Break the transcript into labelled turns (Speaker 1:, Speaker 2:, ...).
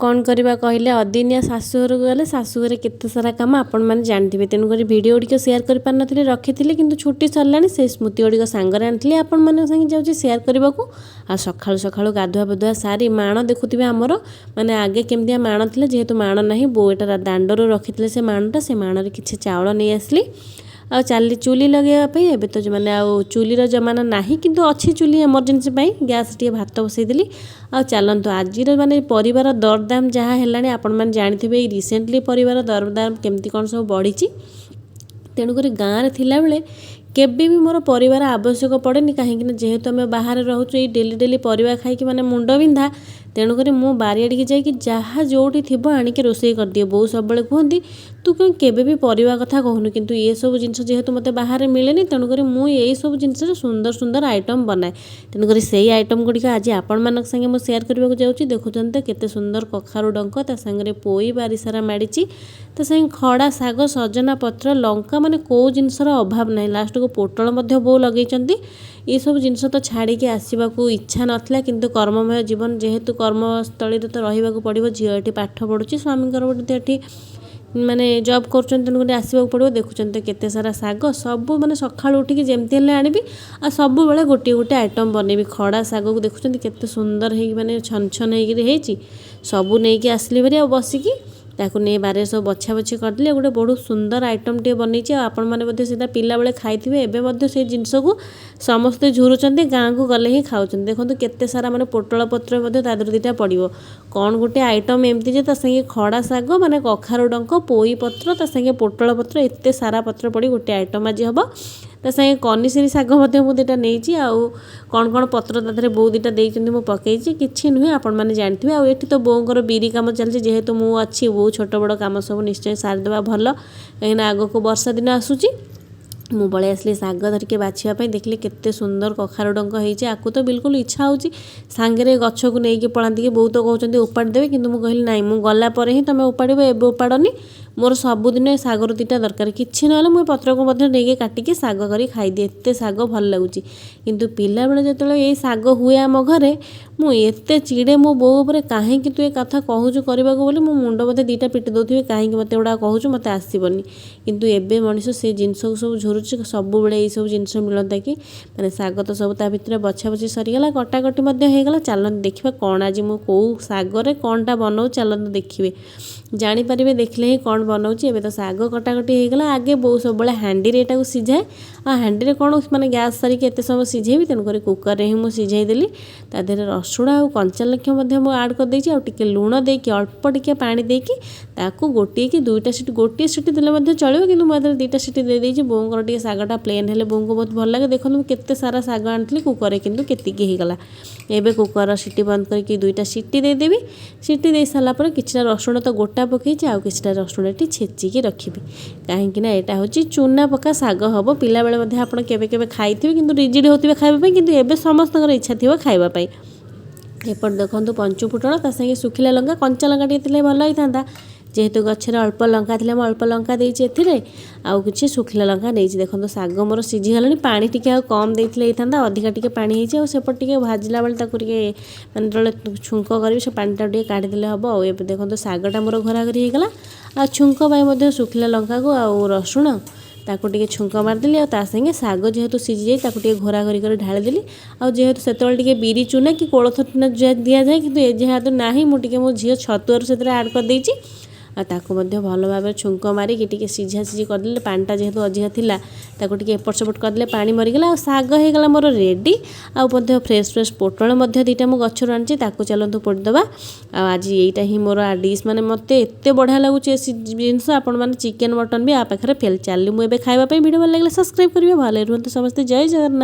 Speaker 1: କ'ଣ କରିବା କହିଲେ, ଅଦିନିଆ ଶାଶୁଘରକୁ ଗଲେ ଶାଶୁଘରେ କେତେ ସାରା କାମ ଆପଣମାନେ ଜାଣିଥିବେ। ତେଣୁକରି ଭିଡ଼ିଓ ଗୁଡ଼ିକ ସେୟାର କରିପାରିନଥିଲି, ରଖିଥିଲି, କିନ୍ତୁ ଛୁଟି ସରିଲାଣି, ସେଇ ସ୍ମୃତି ଗୁଡ଼ିକ ସାଙ୍ଗରେ ଆଣିଥିଲି, ଆପଣମାନଙ୍କ ସାଙ୍ଗେ ଯାଉଛି ସେୟାର କରିବାକୁ। ଆଉ ସକାଳୁ ସକାଳୁ ଗାଧୁଆ ପାଧୁଆ ସାରି ମାଣ ଦେଖୁଥିବେ ଆମର, ମାନେ ଆଗେ କେମିତିଆ ମାଣ ଥିଲା। ଯେହେତୁ ମାଣ ନାହିଁ, ବୋଉ ଏଇଟା ଦାଣ୍ଡରୁ ରଖିଥିଲେ ସେ ମାଣଟା, ସେ ମାଣରେ କିଛି ଚାଉଳ ନେଇ ଆସିଲି। ଆଉ ଚାଲି ଚୁଲି ଲଗାଇବା ପାଇଁ, ଏବେ ତ ମାନେ ଆଉ ଚୁଲିର ଜମାନା ନାହିଁ, କିନ୍ତୁ ଅଛି ଚୁଲି ଏମର୍ଜେନ୍ସି ପାଇଁ। ଗ୍ୟାସ୍ ଟିକେ ଭାତ ବସେଇଦେଲି। ଆଉ ଚାଲନ୍ତୁ ଆଜିର ମାନେ ପରିବାର ଦରଦାମ ଯାହା ହେଲାଣି ଆପଣମାନେ ଜାଣିଥିବେ, ଏଇ ରିସେଣ୍ଟଲି ପରିବାର ଦରଦାମ କେମିତି କ'ଣ ସବୁ ବଢ଼ିଛି। ତେଣୁକରି ଗାଁରେ ଥିଲାବେଳେ କେବେ ବି ମୋର ପରିବାର ଆବଶ୍ୟକ ପଡ଼େନି, କାହିଁକିନା ଯେହେତୁ ଆମେ ବାହାରେ ରହୁଛୁ, ଏଇ ଡେଲି ଡେଲି ପରିବା ଖାଇକି ମାନେ ମୁଣ୍ଡ ବିନ୍ଧା। ତେଣୁକରି ମୁଁ ବାରିଆଡ଼ିକି ଯାଇକି ଯାହା ଯେଉଁଠି ଥିବ ଆଣିକି ରୋଷେଇ କରିଦିଏ। ବୋଉ ସବୁବେଳେ କୁହନ୍ତି, ତୁ କାଇଁ କେବେ ବି ପରିବା କଥା କହୁନୁ? କିନ୍ତୁ ଏସବୁ ଜିନିଷ ଯେହେତୁ ମୋତେ ବାହାରେ ମିଳେନି, ତେଣୁକରି ମୁଁ ଏଇସବୁ ଜିନିଷରେ ସୁନ୍ଦର ସୁନ୍ଦର ଆଇଟମ୍ ବନାଏ। ତେଣୁକରି ସେଇ ଆଇଟମ୍ ଗୁଡ଼ିକ ଆଜି ଆପଣମାନଙ୍କ ସାଙ୍ଗେ ମୁଁ ସେୟାର କରିବାକୁ ଯାଉଛି। ଦେଖୁଛନ୍ତି ତ କେତେ ସୁନ୍ଦର କଖାରୁ ଡଙ୍କ, ତା ସାଙ୍ଗରେ ପୋଇ ବାରିସାରା ମାଡ଼ିଛି, ତା ସାଙ୍ଗେ ଖଡ଼ା ଶାଗ, ସଜନା ପତ୍ର, ଲଙ୍କା, ମାନେ କେଉଁ ଜିନିଷର ଅଭାବ ନାହିଁ। ଲାଷ୍ଟକୁ ପୋଟଳ ମଧ୍ୟ ବୋଉ ଲଗେଇଛନ୍ତି। ଏସବୁ ଜିନିଷ ତ ଛାଡ଼ିକି ଆସିବାକୁ ଇଚ୍ଛା ନଥିଲା, କିନ୍ତୁ କର୍ମମୟ ଜୀବନ, ଯେହେତୁ କର୍ମସ୍ଥଳୀରେ ତ ରହିବାକୁ ପଡ଼ିବ। ଝିଅ ଏଠି ପାଠ ପଢ଼ୁଛି, ସ୍ୱାମୀଙ୍କର ମଧ୍ୟ ଏଠି ମାନେ ଜବ୍ କରୁଛନ୍ତି, ତେଣୁକରି ଆସିବାକୁ ପଡ଼ିବ। ଦେଖୁଛନ୍ତି ତ କେତେ ସାରା ଶାଗ ସବୁ, ମାନେ ସକାଳୁ ଉଠିକି ଯେମିତି ହେଲେ ଆଣିବି ଆଉ ସବୁବେଳେ ଗୋଟିଏ ଗୋଟିଏ ଆଇଟମ୍ ବନେଇବି। ଖଡ଼ା ଶାଗକୁ ଦେଖୁଛନ୍ତି କେତେ ସୁନ୍ଦର ହେଇକି ମାନେ ଛନ ଛନ ହେଇକିରି ହେଇଛି। ସବୁ ନେଇକି ଆସିଲି ଭାରି, ଆଉ ବସିକି ତାକୁ ନେଇ ବାରିରେ ସବୁ ବଛା ବଛି କରିଦେଲି। ଗୋଟେ ବହୁତ ସୁନ୍ଦର ଆଇଟମ୍ଟିଏ ବନେଇଛି, ଆଉ ଆପଣମାନେ ମଧ୍ୟ ସେଇଟା ପିଲାବେଳେ ଖାଇଥିବେ। ଏବେ ମଧ୍ୟ ସେଇ ଜିନିଷକୁ ସମସ୍ତେ ଝୁରୁଛନ୍ତି, ଗାଁକୁ ଗଲେ ହିଁ ଖାଉଛନ୍ତି। ଦେଖନ୍ତୁ କେତେ ସାରା ମାନେ ପୋଟଳ ପତ୍ର ମଧ୍ୟ ତା ଦେହରେ ଦୁଇଟା ପଡ଼ିବ। କ'ଣ ଗୋଟେ ଆଇଟମ୍ ଏମିତି ଯେ ତା ସାଙ୍ଗେ ଖଡ଼ା ଶାଗ, ମାନେ କଖାରୁ ଡଙ୍କ, ପୋଇ ପତ୍ର, ତା ସାଙ୍ଗେ ପୋଟଳ ପତ୍ର, ଏତେ ସାରା ପତ୍ର ପଡ଼ି ଗୋଟେ ଆଇଟମ୍ ଆଜି ହେବ। ତା ସାଙ୍ଗେ କନିସିରି ଶାଗ ମଧ୍ୟ ମୁଁ ଦୁଇଟା ନେଇଛି, ଆଉ କ'ଣ କ'ଣ ପତ୍ର ତା ଦେହରେ ବୋଉ ଦୁଇଟା ଦେଇଛନ୍ତି, ମୁଁ ପକେଇଛି। କିଛି ନୁହେଁ, ଆପଣମାନେ ଜାଣିଥିବେ। ଆଉ ଏଠି ତ ବୋଉଙ୍କର ବିରି କାମ ଚାଲିଛି। ଯେହେତୁ ମୁଁ ଅଛି, ବୋଉ ଛୋଟ ବଡ଼ କାମ ସବୁ ନିଶ୍ଚୟ ସାରିଦେବା ଭଲ, କାହିଁକିନା ଆଗକୁ ବର୍ଷା ଦିନ ଆସୁଛି। ମୁଁ ପଳେଇ ଆସିଲି ଶାଗ ଧରିକି ବାଛିବା ପାଇଁ। ଦେଖିଲି କେତେ ସୁନ୍ଦର କଖାରୁ ଡଙ୍କ ହେଇଛି। ଆକୁ ତ ବିଲକୁଲ ଇଚ୍ଛା ହେଉଛି ସାଙ୍ଗରେ ଗଛକୁ ନେଇକି ପଳାନ୍ତି କି। ବୋଉ ତ କହୁଛନ୍ତି ଉପାଡ଼ି ଦେବେ, କିନ୍ତୁ ମୁଁ କହିଲି ନାଇଁ, ମୁଁ ଗଲା ପରେ ହିଁ ତୁମେ ଉପାଡ଼ିବ, ଏବେ ଉପାଡ଼ନି। ମୋର ସବୁଦିନ ଏ ଶାଗରୁ ଦୁଇଟା ଦରକାର, କିଛି ନହେଲେ ମୁଁ ଏ ପତ୍ରକୁ ମଧ୍ୟ ନେଇକି କାଟିକି ଶାଗ କରି ଖାଇଦିଏ, ଏତେ ଶାଗ ଭଲ ଲାଗୁଛି। କିନ୍ତୁ ପିଲାବେଳେ ଯେତେବେଳେ ଏଇ ଶାଗ ହୁଏ ଆମ ଘରେ, ମୁଁ ଏତେ ଚିଡ଼େ ମୋ ବୋଉ ଉପରେ, କାହିଁକି ତୁ ଏ କଥା କହୁଛୁ କରିବାକୁ ବୋଲି। ମୋ ମୁଣ୍ଡ ବୋଧେ ଦୁଇଟା ପିଟି ଦେଉଥିବି, କାହିଁକି ମୋତେ ଏଗୁଡ଼ା କହୁଛୁ, ମୋତେ ଆସିବନି। କିନ୍ତୁ ଏବେ ମଣିଷ ସେ ଜିନିଷକୁ ସବୁ ଝୁରୁଛି, ସବୁବେଳେ ଏଇସବୁ ଜିନିଷ ମିଳନ୍ତା କି। ମାନେ ଶାଗ ତ ସବୁ ତା ଭିତରେ ବଛା ବଛି ସରିଗଲା, କଟାକଟି ମଧ୍ୟ ହେଇଗଲା। ଚାଲନ୍ତୁ ଦେଖିବା କ'ଣ ଆଜି ମୁଁ କେଉଁ ଶାଗରେ କ'ଣଟା ବନଉଛି। ଚାଲନ୍ତୁ ଦେଖିବେ, ଜାଣିପାରିବେ ଦେଖିଲେ ହିଁ କ'ଣ ବନଉଛି। ଏବେ ତ ଶାଗ କଟାକଟି ହେଇଗଲା। ଆଗେ ବୋଉ ସବୁବେଳେ ହାଣ୍ଡିରେ ଏଇଟାକୁ ସିଝାଏ, ଆଉ ହାଣ୍ଡିରେ କ'ଣ ମାନେ ଗ୍ୟାସ୍ ସାରିକି ଏତେ ସମୟ ସିଝେଇବି, ତେଣୁକରି କୁକର୍ରେ ହିଁ ମୁଁ ସିଝେଇ ଦେଲି। ତା ଦେହରେ ରସୁଣ ଆଉ କଞ୍ଚା ଲଙ୍କା ମଧ୍ୟ ମୁଁ ଆଡ଼୍ କରିଦେଇଛି, ଆଉ ଟିକେ ଲୁଣ ଦେଇକି ଅଳ୍ପ ଟିକେ ପାଣି ଦେଇକି ତାକୁ ଗୋଟିଏ କି ଦୁଇଟା ସିଟି, ଗୋଟିଏ ସିଟି ଦେଲେ ମଧ୍ୟ ଚଳିବ, କିନ୍ତୁ ମୁଁ ଏଥିରେ ଦୁଇଟା ସିଟି ଦେଇଦେଇଛି। ବୋଉଙ୍କର ଟିକେ ଶାଗଟା ପ୍ଲେନ୍ ହେଲେ ବୋଉଙ୍କୁ ବହୁତ ଭଲ ଲାଗେ। ଦେଖନ୍ତୁ ମୁଁ କେତେ ସାରା ଶାଗ ଆଣିଥିଲି, କୁକର୍ରେ କିନ୍ତୁ କେତିକି ହେଇଗଲା। ଏବେ କୁକର୍ର ସିଟି ବନ୍ଦ କରିକି ଦୁଇଟା ସିଟି ଦେଇଦେବି। ସିଟି ଦେଇ ସାରିଲା ପରେ କିଛିଟା ରସୁଣ ତ ଗୋଟା ପକେଇଛି, ଆଉ କିଛିଟା ରସୁଣ ଏଠି ଛେଚିକି ରଖିବି, କାହିଁକିନା ଏଇଟା ହେଉଛି ଚୁନା ପକା ଶାଗ ହେବ। ପିଲାବେଳେ ମଧ୍ୟ ଆପଣ କେବେ କେବେ ଖାଇଥିବେ, କିନ୍ତୁ ରିଜିଡ଼ ହେଉଥିବେ ଖାଇବା ପାଇଁ, କିନ୍ତୁ ଏବେ ସମସ୍ତଙ୍କର ଇଚ୍ଛା ଥିବ ଖାଇବା ପାଇଁ। ଏପଟେ ଦେଖନ୍ତୁ ପଞ୍ଚୁ ଫୁଟଣ, ତା ସାଙ୍ଗେ ଶୁଖିଲା ଲଙ୍କା, କଞ୍ଚା ଲଙ୍କା ଟିକେ ଥିଲେ ଭଲ ହେଇଥାନ୍ତା। ଯେହେତୁ ଗଛରେ ଅଳ୍ପ ଲଙ୍କା ଥିଲା, ମୁଁ ଅଳ୍ପ ଲଙ୍କା ଦେଇଛି ଏଥିରେ, ଆଉ କିଛି ଶୁଖିଲା ଲଙ୍କା ନେଇଛି। ଦେଖନ୍ତୁ ଶାଗ ମୋର ସିଝିଗଲାଣି, ପାଣି ଟିକେ ଆଉ କମ୍ ଦେଇଥିଲେ ହେଇଥାନ୍ତା, ଅଧିକା ଟିକେ ପାଣି ହେଇଛି। ଆଉ ସେପଟେ ଟିକେ ଭାଜିଲା ବେଳେ ତାକୁ ଟିକେ ମାନେ ଯେତେବେଳେ ଛୁଙ୍କ କରିବି, ସେ ପାଣିଟା ଟିକେ କାଢ଼ିଦେଲେ ହେବ। ଆଉ ଏବେ ଦେଖନ୍ତୁ ଶାଗଟା ମୋର ଘୋରାଘୋରି ହେଇଗଲା। ଆଉ ଛୁଙ୍କ ପାଇଁ ମଧ୍ୟ ଶୁଖିଲା ଲଙ୍କାକୁ ଆଉ ରସୁଣ ତାକୁ ଟିକେ ଛୁଙ୍କ ମାରିଦେଲି, ଆଉ ତା ସାଙ୍ଗେ ଶାଗ ଯେହେତୁ ସିଝିଯାଇ ତାକୁ ଟିକେ ଘୋରାଘୋରି କରି ଢାଳିଦେଲି। ଆଉ ଯେହେତୁ ସେତେବେଳେ ଟିକେ ବିରି ଚୁନା କି କୋଳଥ ଚୁନା ଦିଆଯାଏ, କିନ୍ତୁ ଏ ଯେହେତୁ ନାହିଁ, ମୁଁ ଟିକେ ମୋ ଝିଅ ଛତୁଆରୁ ସେଥିରେ ଆଡ଼୍ କରିଦେଇଛି। ଆଉ ତାକୁ ମଧ୍ୟ ଭଲ ଭାବରେ ଛୁଙ୍କ ମାରିକି ଟିକେ ସିଝା ସିଝି କରିଦେଲେ, ପାଣିଟା ଯେହେତୁ ଅଧିକା ଥିଲା ତାକୁ ଟିକେ ଏପଟ ସେପଟ କରିଦେଲେ ପାଣି ମରିଗଲା, ଆଉ ଶାଗ ହେଇଗଲା ମୋର ରେଡ଼ି। ଆଉ ମଧ୍ୟ ଫ୍ରେଶ୍ ଫ୍ରେଶ୍ ପୋଟଳ ମଧ୍ୟ ଦୁଇଟା ମୁଁ ଗଛରୁ ଆଣିଛି, ତାକୁ ଚାଲନ୍ତୁ ପୋଡ଼ିଦେବା। ଆଉ ଆଜି ଏଇଟା ହିଁ ମୋର ଡିସ୍, ମାନେ ମୋତେ ଏତେ ବଢ଼ିଆ ଲାଗୁଛି ଏ ଜିନିଷ, ଆପଣମାନେ ଚିକେନ୍ ମଟନ୍ ବି ଆ ପାଖରେ ଫେଲ୍। ଚାଲିଲି ମୁଁ ଏବେ ଖାଇବା ପାଇଁ। ଭିଡ଼ିଓ ଭଲ ଲାଗିଲେ ସବସ୍କ୍ରାଇବ୍ କରିବେ। ଭଲରେ ରୁହନ୍ତୁ ସମସ୍ତେ। ଜୟ ଜଗନ୍ନାଥ।